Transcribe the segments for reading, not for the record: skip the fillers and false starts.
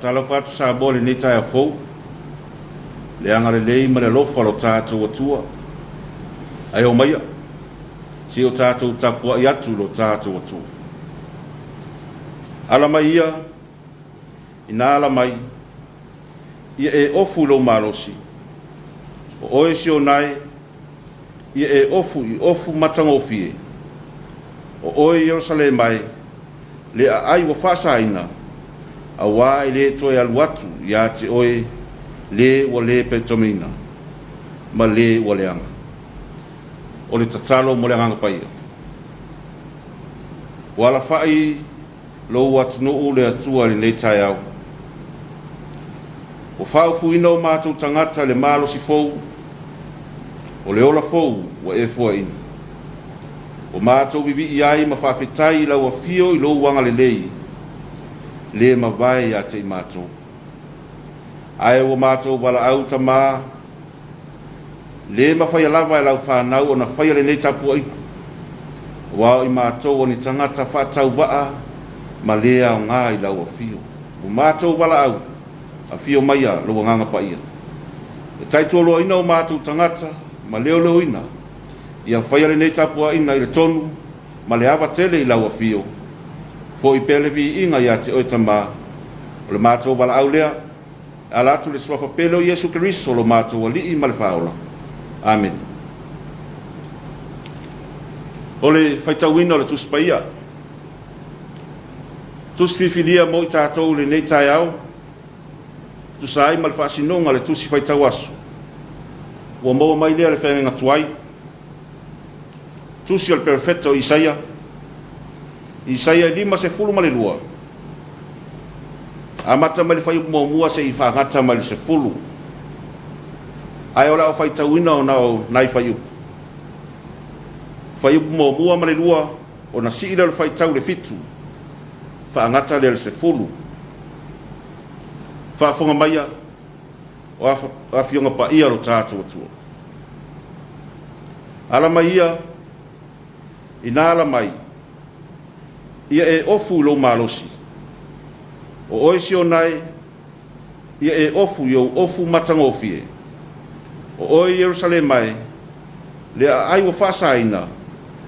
Faatalofa atu Samoa i lenei taeao fou, le agalelei ma le alofa o lo tatou Atua. Ae omaia, se i o tatou tapuai atu i lo tatou Atua. Ala mai ia, ina ala mai, ia e ofu i lou malosi, o oe Siona e, ia e ofu i ofu matagofie, o oe Ierusalema e, le aai ua faasaina, auā e le toe alu atu ia te oe le ua le peletomeina ma le ua leaga. O le tatalo mo le Agaga Paia. Ua alafai lou atunuu le Atua i lenei taeao. Ua faaofuina o matou tagata i le malosi fou, o le ola fou ua e foaiina. Ua matou vivii ai ma faafetai i lau afio i lou agalelei, le mavae ia te i matou. Ae ua matou valaau Tama, le mafaia lava e lau fanau ona faia lenei tapuaiga, aua o i matou o ni tagata faatauvaa ma le aoga i lau afio. Ua matou valaau, afio maia lou Agaga Paia, e taitualoaina o matou tagata ma leoleoina, ia faia lenei tapuaiga i le tonu ma le ava tele i lau afio. Foi pea le viiga ia te oe Tama, o le matou valaau lea, e ala atu i le Suafa pele o Iesu Keriso lo matou Alii ma le Faaola. Amene. O le faitauina o le Tusi Paia. Tusi filifilia mo i tatou i lenei taeao, tusa ai ma le faasinoga o le Tusi Faitau Aso, ua maua mai lea le feagaiga tuai, Tusi o le Perofeta o Isaia, Isaia 52, amata mai le fuaiupu muamua seia faagata mai le 10. Ae o le a ou faitauina ona o nai fuaiupu. Fuaiupu muamua ma le lua, ona sii lea o le faitau i le 7, faagata lea i le 10. Faafofoga maia, o Afioga Paia o lo tatou Atua. Ala mai ia, ina ala mai, ia e ofu i lou malosi. O oe Siona e, ia e ofu i ou ofu matagofie. O oe Ierusalema e, le aai ua faasaina,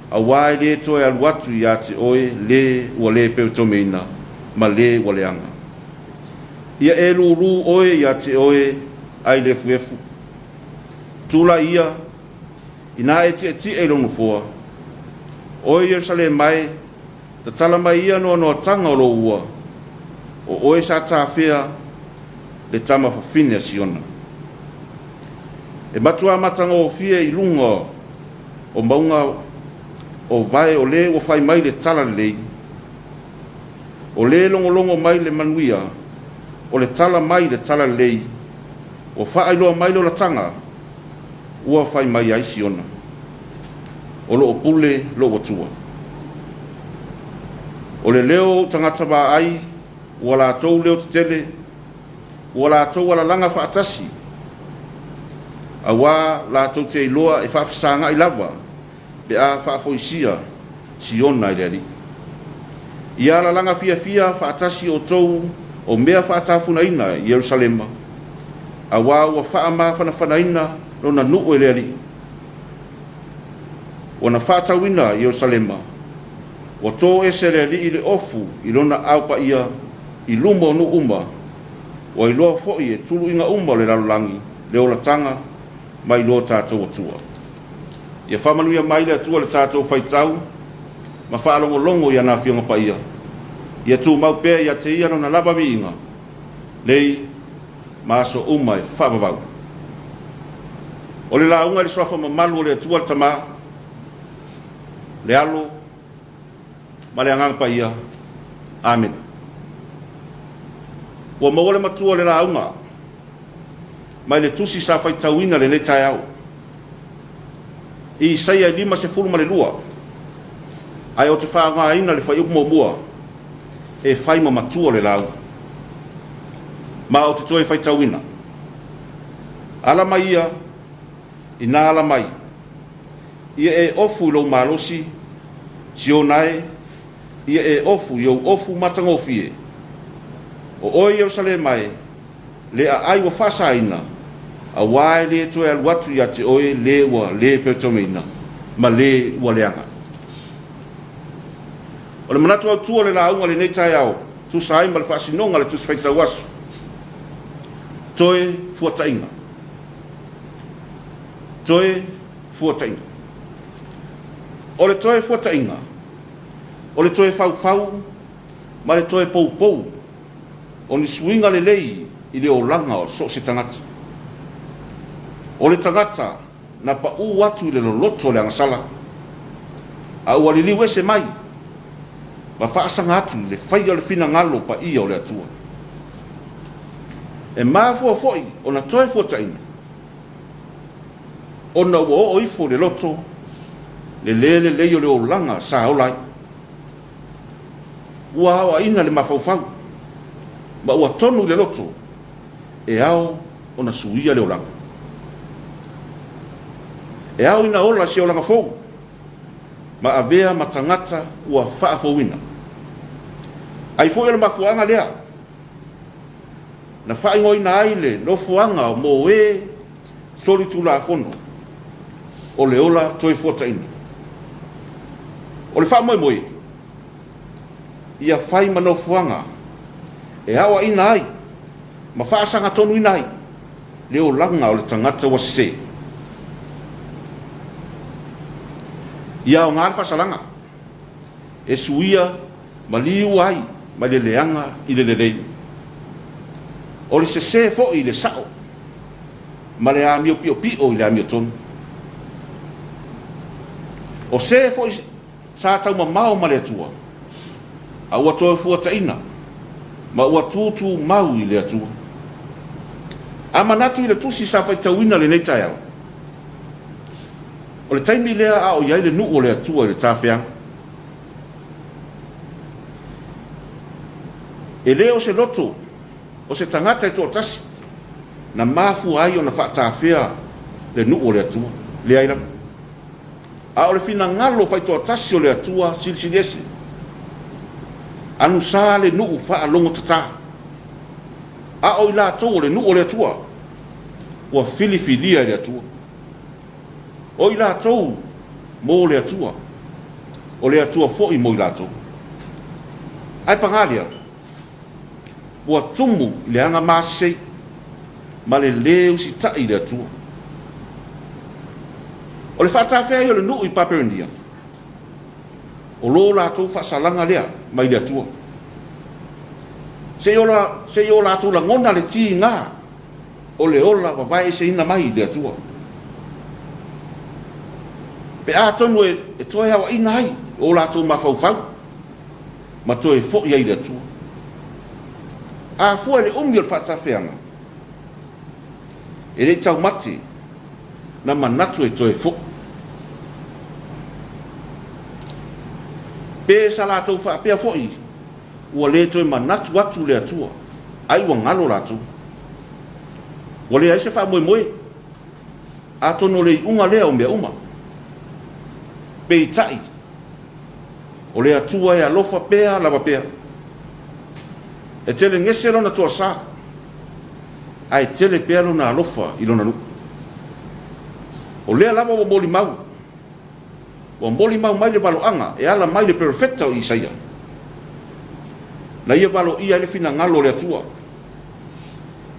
auā e le toe alu atu ia te oe le ua le peotomeina ma le ua leaga. Ia e lūlū oe ia te oe ai le efuefu. Tulai ia, inā e tietie i lou nofoa. Oe Ierusalema e, tatala mai ia noanoatanga o lou ua, o oe sa tafea le tama fafine a Siona. E matua matagofie i luga o mauga o vae o le ua fai mai le tala lelei, o le logologo mai le manuia o le tala mai le tala lelei, ua faailoa mai le olataga ua fai mai ai Siona, O loo pule lou Atua. O le leo o ou tagata vaai ua latou leo tetele, ua latou alalaga faatasi, auā latou te iloa e faafesagai lava pe a faafoisia Siona e le Alii. Ia alalaga fiafia faatasi outou o mea faatafunaina i Ierusalema, auā ua faamafanafanaina lona nuu e le Alii. Ua na faatauina Ierusalema, ua tō ese le Alii le ofu i lona ao paia i luma o nuu uma, ua iloa foi e tuluiga uma o le lalolagi le olataga mai lo tatou Atua. Ia faamanuia mai le Atua le tatou faitau ma faalogologo i ana Afioga Paia. Ia tumau pea ia te Ia Lona lava viiga, nei ma aso uma e faavavau. O le lauga i le Suafa mamalu o le Atua le Tama, le Alo ma le Agaga Paia. Amene. Ua maua le matua o le lauga mai le tusi sa faitauina lenei taeao. I Isaia 52, ae ou te faaaogaina le fuaiupu muamua e fai ma matua o le lauga. Ma ou te toe faitauina. Ala mai ia, ina ala mai, ia e ofu i lou malosi, Siona e, ia e ofu i ou ofu matagofie. O oe Ierusalema e, le aai ua faasaina, auā e lē toe alu atu ia te oe lē ua lē peretaunaina ma lē ua leaga. O le manatu autū o le lauga i lenei taeao, tusa ai ma le faasinoga a le Tusi Faitau Aso, Toe Fuataiga. Toe Fuataiga. O le toe fuataiga, o le toe faufau ma le toe poupou o ni suiga lelei i le olaga o so o se tagata. O le tagata na paʻū atu i le loloto o le agasala, a ua liliu ese mai ma faasaga atu i le faia o le finagalo paia o le Atua. E mafua foi ona toe fuataina, ona ua oo ifo i le loto le lē lelei o le olaga sa ola ai. Ua aoaina le mafaufau, ma ua tonu i le loto e ao ona suia le olaga. E ao ina ola se olaga fou, ma avea ma tagata ua faafouina. Ai foi o le mafuaaga lea na faaigoaina ai le nofoaga mo e solitulafono o le ola toefuataina. O le faamoemoe, ia fai ma nofoaga e aoaina ai ma faasagatonuina ai le olaga o le tagata ua sese. Ia aoga le faasalaga e suia ma liua ai mai le leaga i le lelei. O le sese foi i le sao ma le amio piopio i le amiotonu. O se foi sa taumamao ma le Atua, a ua toe fuataina ma ua tutumau i le Atua. A manatu i le tusi sa faitauina lenei taeao, o le taimi lea a o i ai le nuu o le Atua i le tafeaga. E le o se loto o se tagata e toatasi na mafua ai ona faatafea le nuu o le Atua. Leai lava. A o le finagalo faitoatasi o le Atua Silisili Ese. Anusa le nuu faalogotata. A o i latou o le nuu o le Atua, ua filifilia e le Atua. O i latou mo le Atua, o le Atua foi mo i latou. Ae paga lea, ua tumu i le aga masesei ma le lē usitai i le Atua. O le faatafea ai o le nuu i Papelonia, o lo latou faasalaga lea mai le Atua. Se i o latou lagona le tiga o le ola vavaeeseina mai i le Atua. Pe atonu e toe aoaina ai o latou mafaufau ma toe foi ai i le Atua. A fua i le umi o le faatafeaga, e le i taumate na manatu e toe foi. Pe sa latou faapea foi ua le toe manatu atu le Atua, ai ua galo latou. Ua leai se faamoemoe, atonu o le iuga lea o mea uma. Peitai, o le Atua e alofa pea lava pea. E tele gese lona toasā, ae tele pea lona alofa i lona nuu. O lea lava ua molimau, ua molimau mai le valoaga e ala mai le perofeta o Isaia, na ia valoia ai le finagalo o le Atua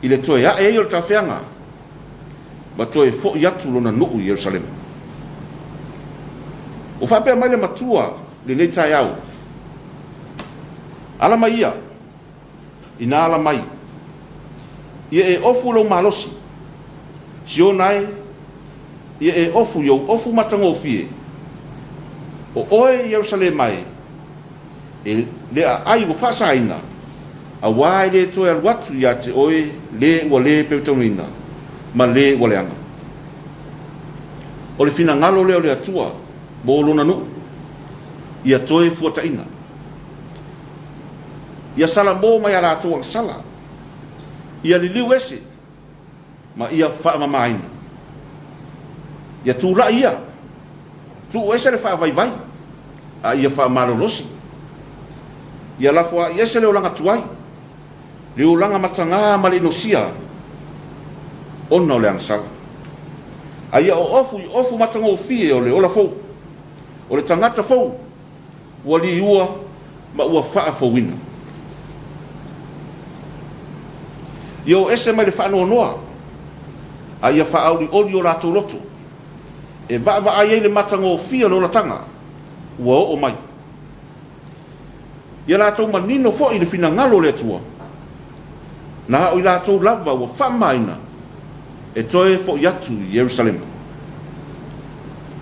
i le toe ae ai o le tafeaga ma toe foi atu lona nuu i Ierusalema. Ua faapea mai le Matua lenei taeao, Ala mai ia, ina ala mai, ia e ofu lou malosi, Siona e, ia e ofu i ou ofu matagofie, o oe Ierusalema e, e le aai ua faasaina, auā e le toe alu atu ia te oe lē ua lē peutaunaina ma lē ua leaga. O le finagalo lea o le Atua mo Lona nuu, ia toe fuataina. Ia salamo mai a latou agasala, ia liliu ese ma ia faamamaina. Ia tulai ia, tuu ese le faavaivai, a ia faamalolosi. Ia lafoai ese le olaga tuai, le olaga mataga ma le inosia ona o le agasala. A ia oofu i ofu matagofie o le ola fou, o le tagata fou ua liua ma ua faafouina. Ia o ese mai le faanoanoa, a ia faaolioli o latou loto, e vaavaai ai le matagofie o le olataga ua oo mai. Ia latou manino foi i le finagalo o le Atua, na o i latou lava ua faamamaina e toe fo'i atu i Ierusalema.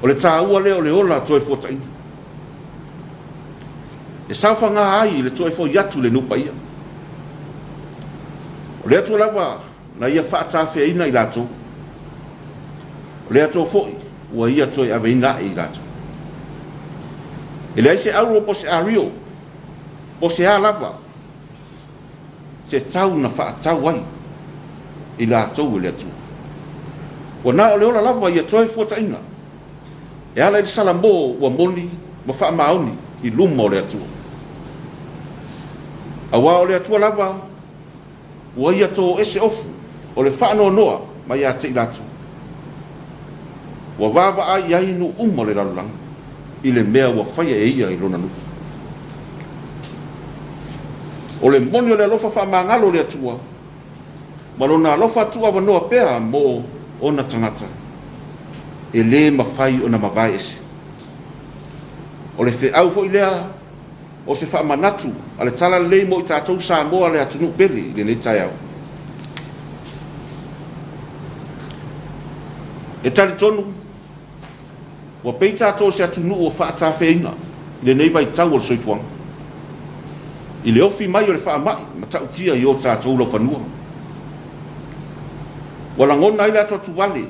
O le taua lea o le ola toefuataiga, e saofaga ai i le toe fo'i atu i le nuu paia. O le Atua lava na ia faatafeaina i latou, o le Atua foi ua ia toe aveina ae i latou. E leai se auro po o se ario, po o se a lava se tau na faatau ai i latou e le Atua. Ua na o le ola lava ia toefuataiga, e ala i le salamo ua moni ma faamaoni i luma o le Atua. Aua o le Atua lava ua ia to ese ofu o le faanoanoa mai ia te i latou. Ua vaavaai i ai nuu uma o le lalolagi i le mea ua faia e ia i lona nuu. O le moni o le alofa faamagalo o le Atua ma lona alofa tuuavanoa pea mo ona tagata, e lē mafai ona mavae ese. O le feau foi lea o se faamanatu a le Talalelei mo i tatou Samoa le atunuu pele i lenei taeao. E talitonu ua pei tatou o se atunuu ua faatafeaina i lenei vaitau o le soifuaga, i le ofi mai o le faamai matautia i o tatou laufanua. Ua lagona ai le atuatuvale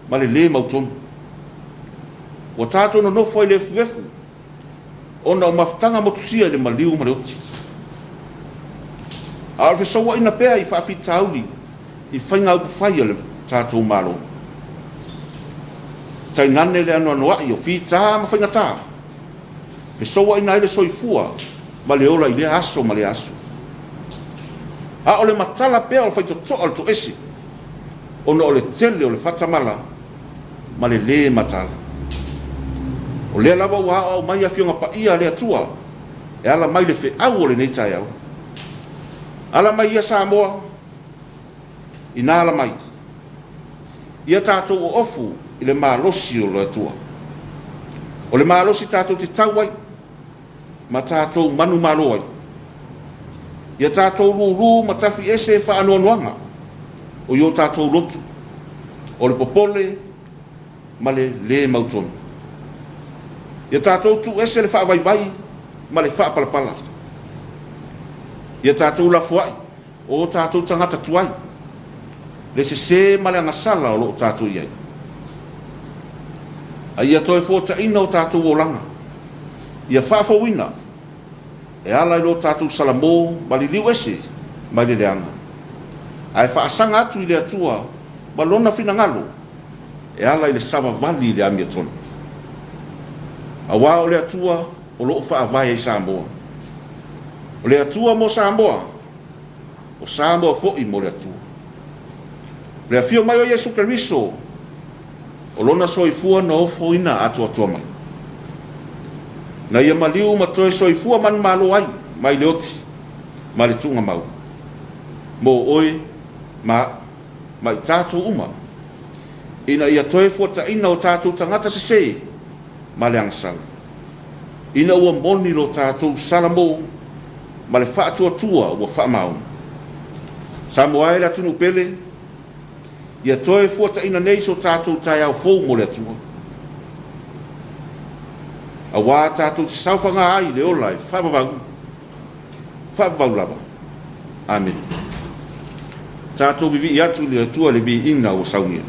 ma le lē mautonu. Ua tatou nonofo ai le efuefu ona o mafutaga motusia i le maliu ma le oti. A o le fesouaina pea i faafitauli i faiga upufai a le tatou Malo. Tainane le anoanoai o fita ma faigata, fesouaina ai le soifua ma le ola i lea aso ma lea aso. A o le matala pea o le faitotoa o le toese, ona o le tele o le fatamala ma le lē mataala. O lea lava ua aoao mai Afioga Paia a le Atua e ala mai le feau o lenei taeao. Ala mai ia Samoa, ina ala mai. Ia tatou oofu i le malosi o le Atua. O le malosi tatou te tau ai ma tatou manumalo ai. Ia tatou lūlū ma tafi ese faanoanoaga o i o tatou lotu, o le popole ma le lē mautonu. Ia tatou tuuese le faavaivai ma le faapalapala. Ia tatou lafoai o o tatou tagata tuai, le sesē ma le agasala o lo o tatou i ai. A ia toe fuataina o tatou olaga, ia faafouina e ala i lo tatou salamo ma liliu ese mai le leaga, ae faasaga atu i le Atua ma Lona finagalo e ala i le savavali i le amiotonu. Aua o le Atua o lo o faavae ai Samoa. O le Atua mo Samoa, o Samoa foi mo le Atua. O le afio mai o Iesu Keriso, o Lona soifua na ofoina atoatoa mai. Na ia maliu ma toe soifua manumalo ai mai le oti ma le tuugamau, mo oe ma a'u ma i tatou uma, ina ia toe fuataina o tatou tagata sesē ma le agasala, ina ua moni lo tatou salamo ma le faatuatua ua faamaoni. Samoa e le atunuu pele, ia toe fuataina nei so tatou taeao fou mo le Atua, aua tatou te saofaga ai i le ola e faavavau, faavavau lava. Amene. Tatou vivii atu i le Atua i le viiga ua saunia.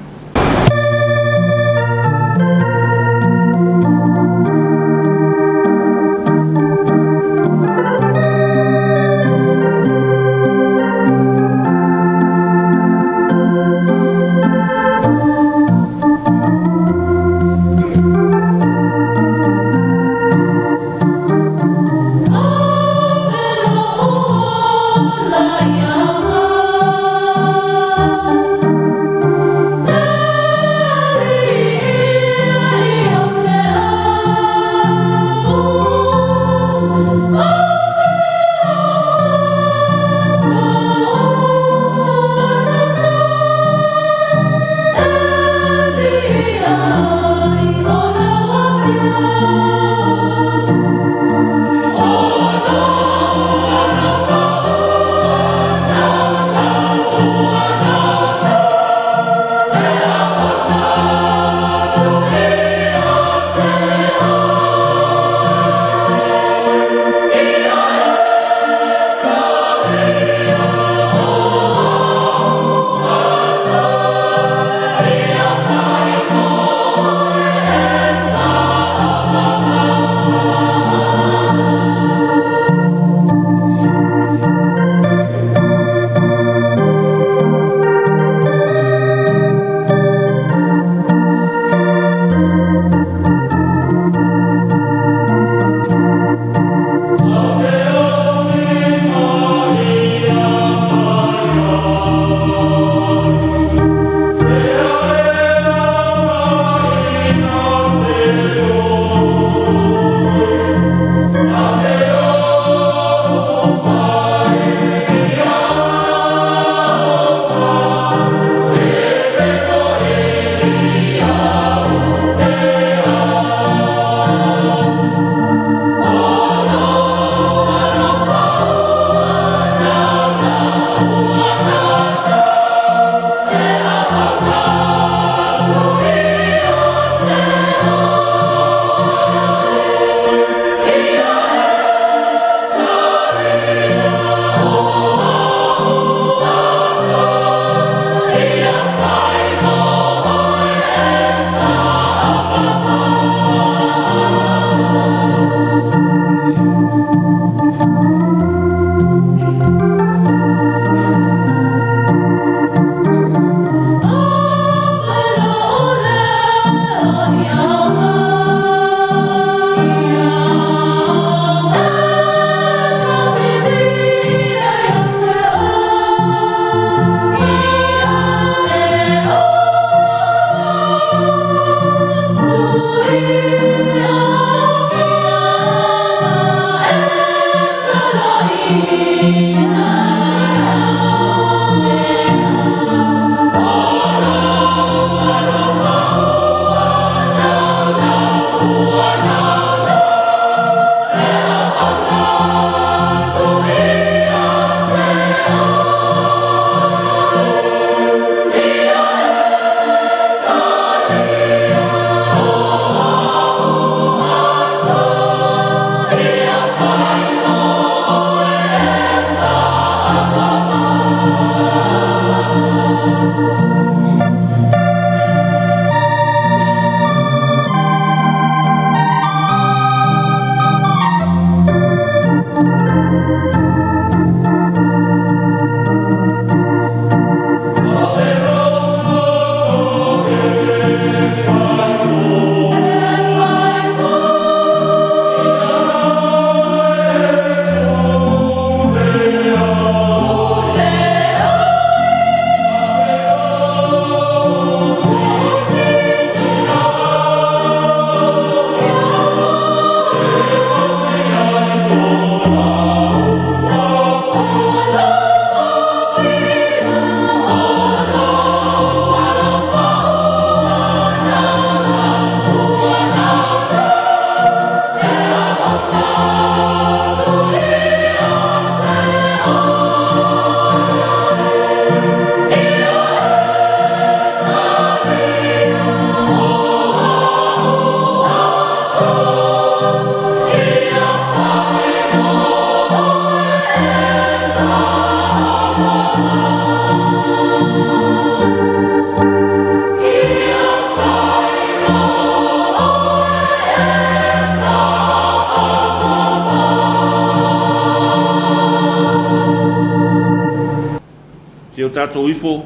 tatou ifo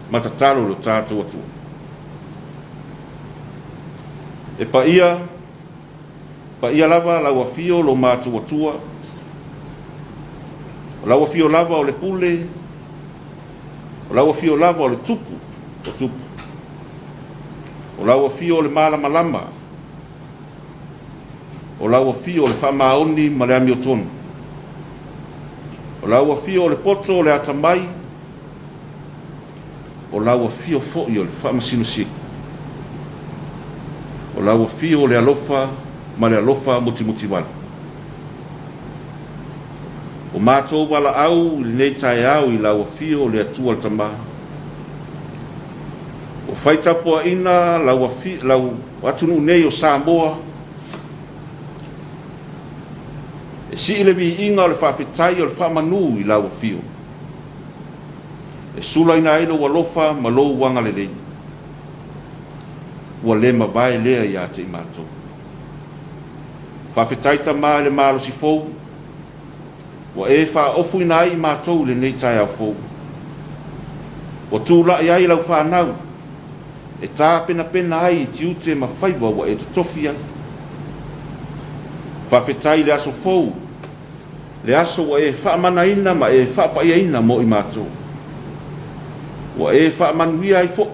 ma tatalo i lo tatou Atua. E paia, paia lava lau afio lo matou Atua, o lau afio lava o le pule, o lau afio lava o le tupu o tupu, o lau afio o le malamalama, o lau afio o le faamaoni ma le amiotonu, o lau afio o le poto o le atamai, o lau afio foi o le faamasinosino, o lau afio o le alofa ma le alofa mutimutivale. O matou valaau i lenei taeao i lau afio o le Atua le Tama, ua fai tapuaina lau, afi, lau atunuu nei o Samoa, e sii le viiga o le faafetai o le faamanu i lau afio, e sulaina ai lou alofa ma lou agalelei. Ua le mavae lea ia te i matou. Faafetai Tama i le malosi fou, ua e faaofuina ai i matou i lenei taeao fou. Ua tulai ai lau fanau e tapenapena ai i tiute ma faiva ua e totofi ai. Faafetai i le aso fou, le aso ua e faamanaina ma e faapaiaina mo i matou. Ua e faamanuia ai foi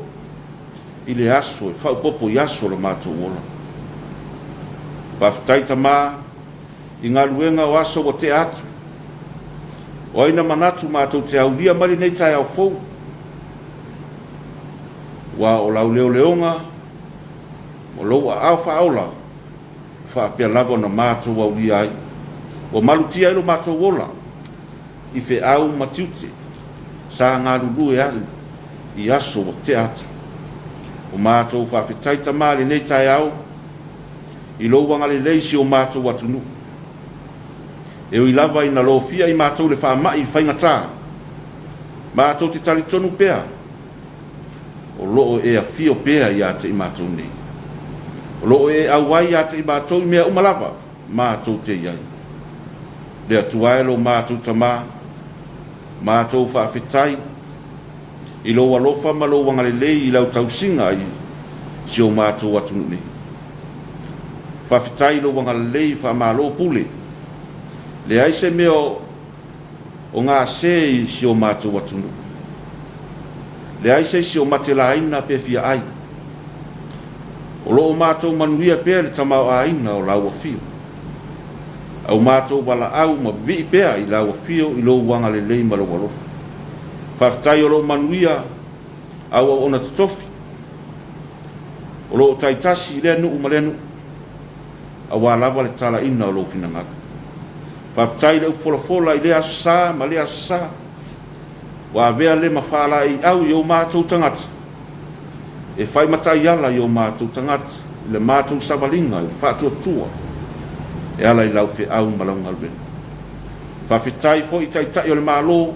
i le aso e faaopoopo i aso o lo matou ola. Faafetai Tama i galuega o aso ua tea atu. O ai na manatu matou te aulia mai lenei taeao fou? Aua o lau leoleoga ma lou aao faaola faapea lava ona matou aulia ai. Ua malutia ai lo matou ola i feau ma tiute sa galulue ai i aso ua tea atu. O matou faafetai Tama i lenei taeao i lou agalelei i si o matou atunuu. E ui lava ina lofia i matou le faamai faigata, matou te talitonu pea o lo o e afio pea ia te i matou nei. O lo o e auai ia te i matou i mea uma lava matou te i ai. Le Atua e lo matou Tama, matou faafetai i lou alofa ma lou agalelei i lau tausiga i si o matou atunuu nei. Faafetai i lou agalelei faamalo pule. Leai se mea o gase i si o matou atunuu. Leai se isi o matelaina pe fia ai. O lo o matou manuia pea le tamaoaiga o lau afio. Au matou valaau ma vivii pea i lau afio i lou agalelei ma lou alofa. Faafetai o lo o manuia au auauna totofi o lo o taitasi i lea nuu ma lea nuu, aua lava le talaina o lou finagalo. Faafetai i le upu folafola i lea aso sa ma lea aso sa, ua avea le ma faalaeiau i o matou tagata, e fai ma taiala i o matou tagata i le matou savaliga i le faatuatua e ala i lau feau ma lau galuega. Faafetai foi i Taitai o le Malo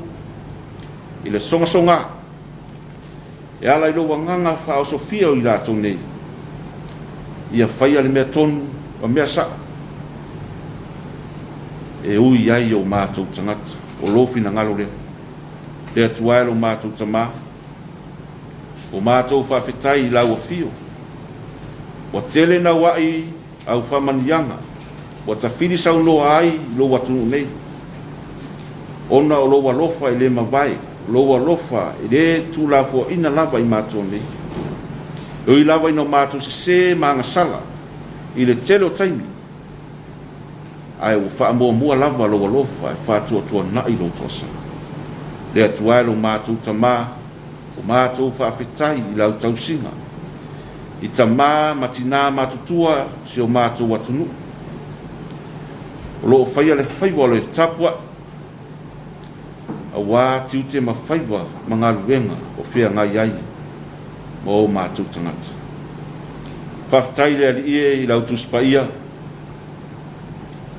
i le sogasoga e ala i lou agaga faaosofia o i latou nei, ia faia le mea tonu ma mea sa'o e ui ai o matou tagata. O lou finagalo lea. Le Atua e lo matou Tama, o matou faafetai i lau afio. Ua tele naua'i au faamanuiaga ua tafili saunoa ai i lou atunuu nei, ona o lou alofa e le mavae, o lou alofa e le tuulafoaina lava i matou nei. E ui lava ina o matou sesē ma agasala i le tele o taimi, ae ua faamuamua lava lou alofa e faatuatuanai lou toasala. Le Atua e lo matou Tama, O matou faafetai i lau tausiga i tama ma tinā matutua si o matou atunuu o lo o faia le faiva o le tapuai aua tiute ma faiva ma galuega o feagai ai ma o matou tagata. Faafetai le Alii e i lau Tusi Paia,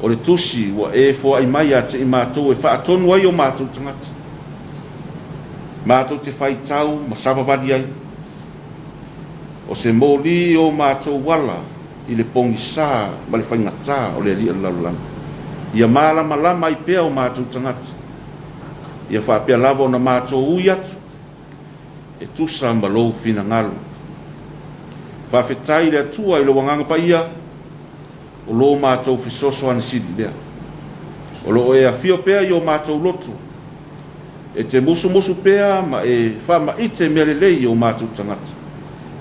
o le Tusi ua e foai mai ia te i matou e faatonu ai o matou tagata. Matou te faitau ma savavali ai. O se moli i o matou ala i le pogisa ma le faigata o le alii o le lalolagi. Ia malamalama ai pea o matou tagata. Ia faapea lava ona matou ui atu. e tusa ma lou finagalo. Faafetai i le Atua i lou Agaga Paia, o lo matou fesoasoani sili lea. O lo o e afio pea i o matou loto, e te musumusu pea ma e faamaite mea lelei i o matou tagata,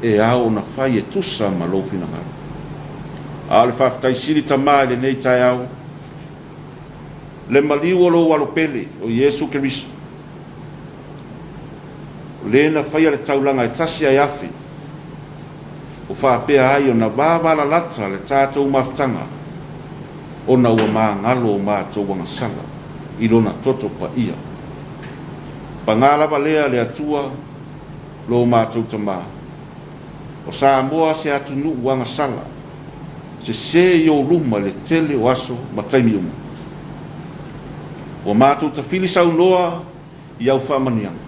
e ao ona fai e tusa ma lou finagalo. A o le faafetai sili Tama i lenei taeao, le maliu o lou Alo pele, o Iesu Keriso, o le na faia le taulaga e tasi ae afe, ua faapea ai ona vavalalata le tatou mafutaga ona ua magalo o matou agasala i Lona toto paia. Paga lava lea le Atua lo matou Tama. O Samoa se atunuu agasala, sese i ou luma i le tele o aso ma taimi uma. Ua matou tafili saunoa i au faamanuiaga.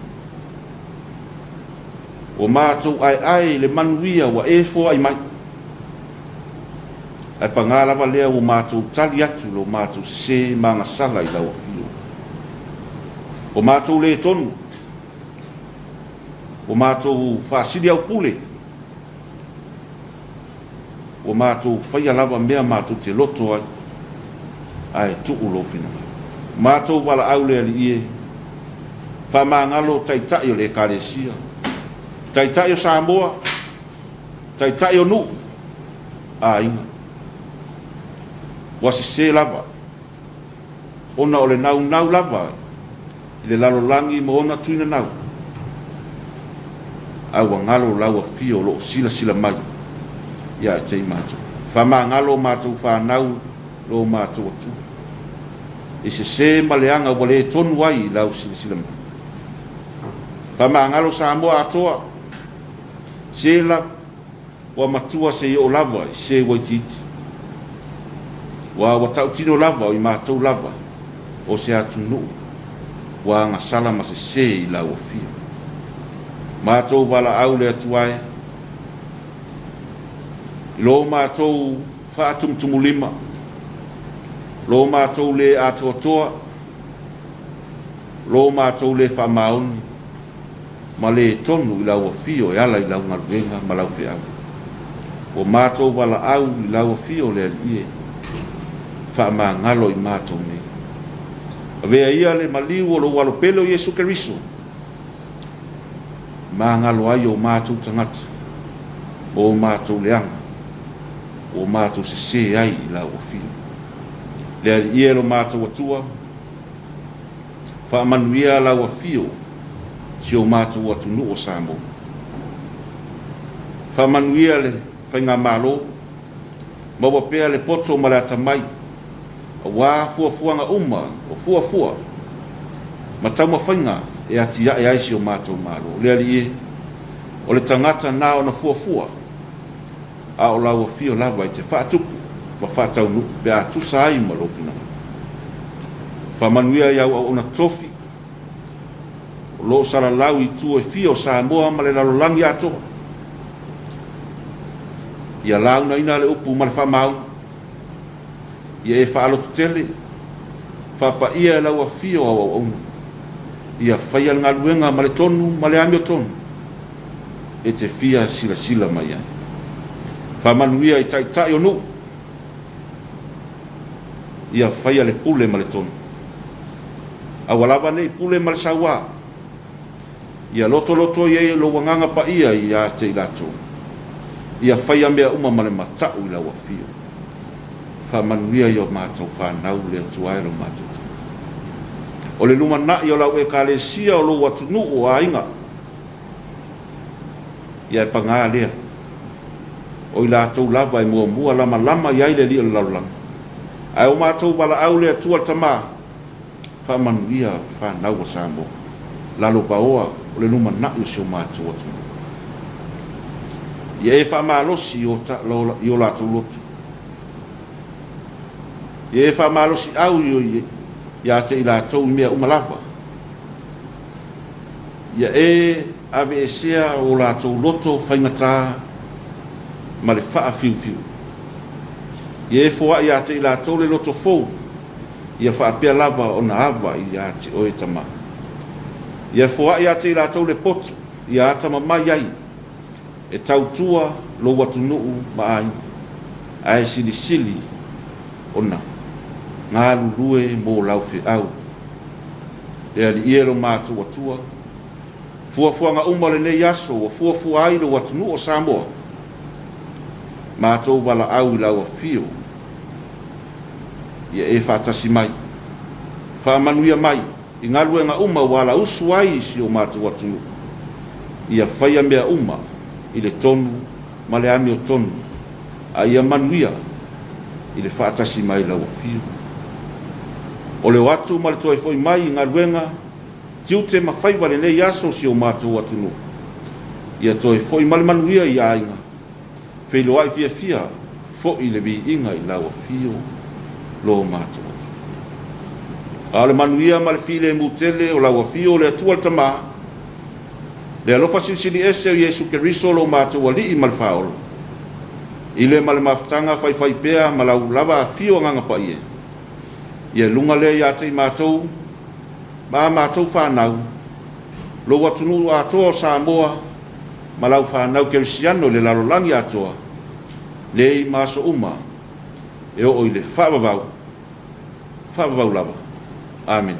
Ua matou aeae i le manuia ua e foai mai. Ae paga lava lea ua matou tali atu i lo matou sese ma agasala i lau afio. Ua matou le tonu, ua matou faasiliaupule, Ua matou faia lava mea matou te loto ai, ae tuu lou finagalo. Matou valaau le Alii e, faamagalo Taitai o le Ekalesia, Taitai o Samoa, Taitai o nuu, aiga. Ua sese lava ona o le naunau lava i le lalolagi ma ona tuinanau, a ua galo lau afio o lo o silasila mai ia te i matou. Faamagalo o matou fanau lo matou Atua, i sese ma leaga ua le tonu ai i lau silasila mai. Faamagalo Samoa atoa, se lava, Ua matua se i oo lava i se ua itiiti. Ua ua tautino lava o i matou lava o se atunuu ua agasala ma sese i lau afio. Matou valaau le Atua e, i lo matou faatumutumulima, lo matou le atoatoa, lo matou le faamaoni, ma le tonu i lau afio e ala i lau galuega ma lau feau. Ua matou valaau i lau afio le Alii e, faamagalo i matou nei. Avea ia le maliu o lou Alo pele o Iesu Keriso, magalo ai o matou tagata ma o matou leaga, ua matou sese ai i lau afio. Le Alii e lo matou Atua, Faamanuia lau afio si o matou atunuu o Samoa. Faamanuia le Faigamalo, maua pea le poto ma le atamai aua fuafuaga uma o fuafua ma taumafaiga e atiae ai si o matou Malo. Le Alii e, o le tagata na ona fuafua, a o lau afio lava i te faatupu ma faataunuu pe a tusa ai ma lou finagalo. Faamanuia i au auauna tofi o lo o salalau i itu e fia o Samoa ma le lalolagi atoa. Ia launaina le upu ma le faamaoni. Ia e faalototele, faapaia e lau afio au auauna. Ia faia le galuega ma le tonu ma le amiotonu e te fia silasila mai ai. Faamanuia i taitai o nuu, ia faia le pule ma le tonu. Aua lava ne i pule ma le sauā. Ia lotoloto i ai lou Agaga Paia ia te i latou. Ia faia mea uma ma le matau i lau afio. Faamanuia i o matou fanau le Atua e lo matou Tama. O le lumanai o lau Ekalesia o lou atunuu o aiga, ia e paga lea, o i latou lava e muamua lamalama i ai le alii o le lalolagi. Ae o matou valaau le Atua le Tama, Faamanuia fanau a Samoa, lalo paoa o le lumanai o si o matou atunuu. Ia e faamalosi i o latou loto. Ia e faamalosiau ia te i latou i mea uma lava. Ia e aveesea o latou loto faigata ma le faafiufiu. Ia e foai ia te i latou le loto fou. Ia faapea lava ona ava ia te oe Tama. Ia foai ia te i latou le potu ia atamamai ai e tautua lou atunuu ma aiga, ae silisili ona galulue mo lau feau. Le Alii e lo matou Atua, fuafuaga uma o lenei aso ua fuafua ai lou atunuu o Samoa, matou valaau i lau afio, ia e faatasi mai, faamanuia mai i galuega uma ua alausu ai i si o matou atunuu, ia faia mea uma i le tonu ma le amiotonu, a ia manuia i le faatasi mai lau afio. O le o atu ma le toe foi mai i galuega, tiute ma faiva lenei aso o si o matou atunuu, ia toe foi ma le manuia i aiga, feiloai fiafia foi le viiga i lau afio lo matou Atua. A o le manuia ma le filemu tele o lau afio o le Atua le Tama, le alofa silisili ese o Iesu Keriso lo matou Alii ma le Faaola, i le ma le mafutaga faifaipea ma lau lava afio Agaga Paia, ia luga lea ia te i matou ma a matou fanau, lou atunuu atoa o Samoa ma lau fanau kerisiano i le lalolagi atoa, nei ma aso uma e oo i le faavavau, faavavau lava. Amene.